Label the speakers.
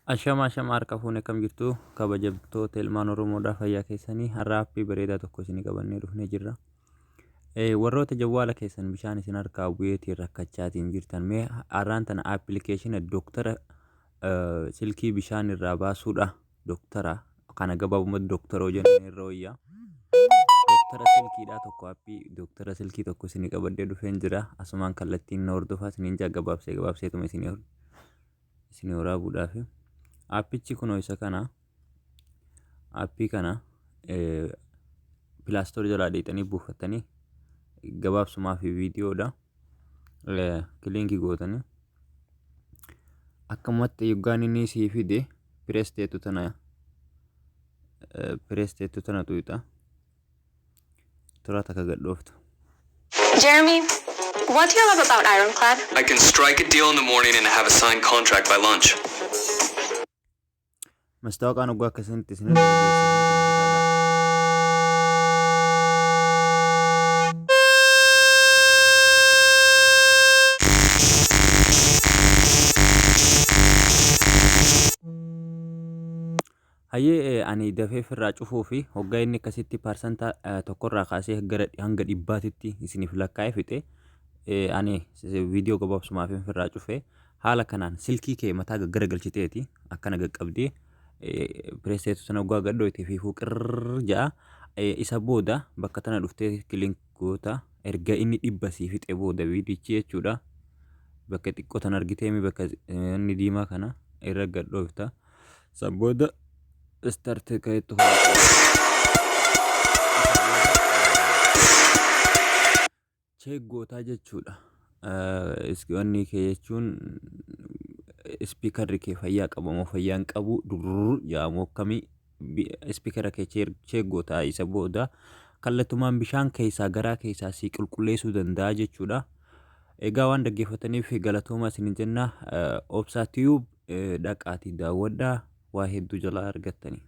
Speaker 1: Ashama ashama harka fuune akkam jirtu kabajamtoota ilmaan Oromoodhaa fayyaa keessanii har'a appii bareedaa tokko isinii qabannee dhufnee jirra. Warroota jawwaala keessan bishaan isin harkaa bu'eetiin rakkachaatiin jirtan mee har'aan tana appilikeeshina dooktara silkii bishaan irraa baasuudha. Dooktara kana gabaabumatti dooktaroo jennee irra wayyaa. Dooktara silkiidhaa tokko appii dooktara silkii tokko isinii qabadhee dhufeen jira. Asumaan kallattiin na hordofaa isiniin jaa gabaabsee gabaabseetuma isinii isinii waraabuudhaaf. Aappichi kunoo isa kana. Aappii kana pilaastoor jalaa dhiqxanii buufattanii gabaabsumaa fi viidiyoodha. Kiliinkii gootanii akkamatti yoggaan inni sii fide pirees teettu tana pirees teettu tana tuqxa. Turaa takka gad dhooftu.
Speaker 2: Jeremy, what do you love about Ironclad?
Speaker 3: I can strike a deal in the morning and have a signed contract by lunch.
Speaker 1: Mastaawaqaan oggaa akkasinitti isin irra geessifne. Hayyee ani dafee firraa cufuu fi hoggaa inni akkasitti paarsantaa tokkorraa kaasee gara hanga dhibbaatitti isiniif lakkaa'ee fixe ani viidiyoo gabaabsumaaf firraa cufe haala kanaan silkii kee mataa gaggara galchiteeti akkana gaqqabdee pireesteetu sana hoggaa gadhooyte fiifuu qirr ja'a isa booda bakka tana dhuftee kilink goota erga inni dhibba sii fixe booda viidichi jechuudha bakka xiqqoo tan argiteemi bakka inni diimaa kana irra gadhoofta. San booda start ka'etti check gootaa jechuudha. Wanni kee jechuun ispiikarri kee fayyaa qaba moo fayyaa hin qabu durr jaamoo akkamii ispiikara kee check gootaa isa booda kallattumaan bishaan keessaa garaa keessaa si qulqulleessuu danda'a jechuudha. Egaa waan dhaggeeffataniif galatoomaa isinin jenna. Obsaa Tube dhaqaatii daawwadhaa waa hedduu jalaa argattanii.